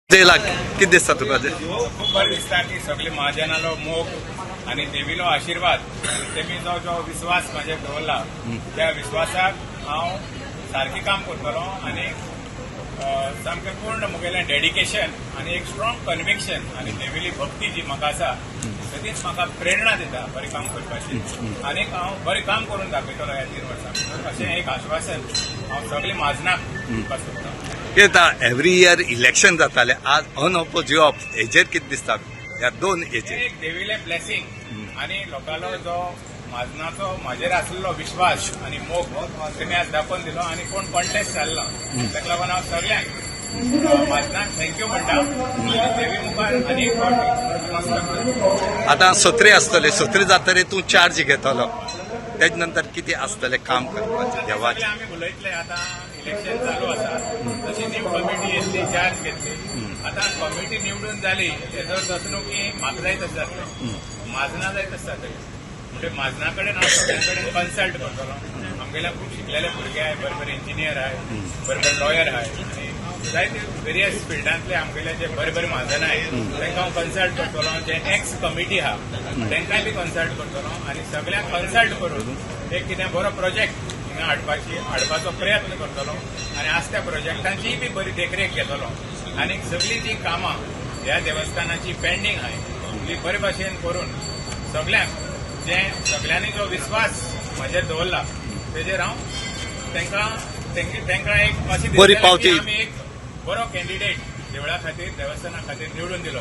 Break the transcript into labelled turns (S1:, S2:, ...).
S1: येयला कितें दिसता तुका ते?
S2: खूब बरें दिसता की सगळे महाजनालो मोग आनी देवीलो आशिर्वाद, तेमी जो जो विस्वास म्हाजेर दवरला त्या विस्वासाक हांव सारकें काम करतलो आनी सामकें पूर्ण म्हगेलें डेडिकेशन आनी एक स्ट्रॉंग कन्विक्शन आनी देवीली भक्ती जी म्हाका आसा, सदींच म्हाका प्रेरणा दिता बरें काम करपाची आनी हांव बरें काम करून दाखयतलो ह्या 3 वर्सां भितर, अशें एक आश्वासन हांव सगळे म्हाजनाक दिवपाक सोदतां.
S1: कितें जाता, एवरी इयर इलेक्शन जाताले, आज अनअपोज येवप हेजेर कितें दिसता ह्या दोन
S2: हें
S1: हेजेर?
S2: एक देवीलें ब्लेसिंग आनी लोकांलो जो म्हाजनाचो म्हाजेर आसलेलो विश्वास आनी मोग तेमी आज दाखोवन दिलो आनी कोण कॉन्टेस्ट जाल्लो, ताका लागून हांव सगल्यांक म्हाजनाक thank you म्हणटा आनी देवी मुखार आनी एक फावटी नमस्कार करता.
S1: आतां सत्रे आसतले, सत्रे जातरे तूं चार्ज घेतलो, तेज नंतर कितें आसतलें काम करपाचें
S2: सगळे
S1: देवाचें?
S2: आमी उलयतले. आतां इलेक्शन चालू आसा, तशी न्यू कमिटी येतली, चार्ज घेतली. आतां कमिटी निवडून जाली तेजो अर्थ असो न्हू की म्हाका जाय तशें जातलें, म्हाजना जाय तशें जातलें. म्हणजे म्हाजना कडेन हांव सगळ्यां कडेन कन्सल्ट करतलो. आमगेले खूब शिकलेले भुरगे आहाय, बरे बरे इंजिनियर आहाय, बरे बरे लॉयर आहाय आनी जायते वेरियस फिल्डांतले आमगेले जे बरे बरे म्हाजन आहाय, तांकां हांव कन्सल्ट करतलो. जे एक्स कमिटी आहा तांकांय बी कन्सल्ट करतलो आनी सगल्यांक कन्सल्ट करून एक कितें बरो प्रोजेक्ट हिंगा हाडपाचो प्रयत्न करतलो आनी आज त्या प्रोजेक्टांचीय बी बरी देखरेख घेतलो आनी सगळीं जी कामां ह्या देवस्थानाची पेंडींग आहाय ती बरे भाशेन करून सगल्यांक जे सगल्यांनी जो विस्वास म्हजेर दवरला तेजेर हांव तांकां तांकां एक अशें
S1: बरी
S2: दिसतलें की
S1: पावती.
S2: आमी एक बरो कॅन्डिडेट देवळा खातीर, देवस्थाना खातीर निवडून दिलो.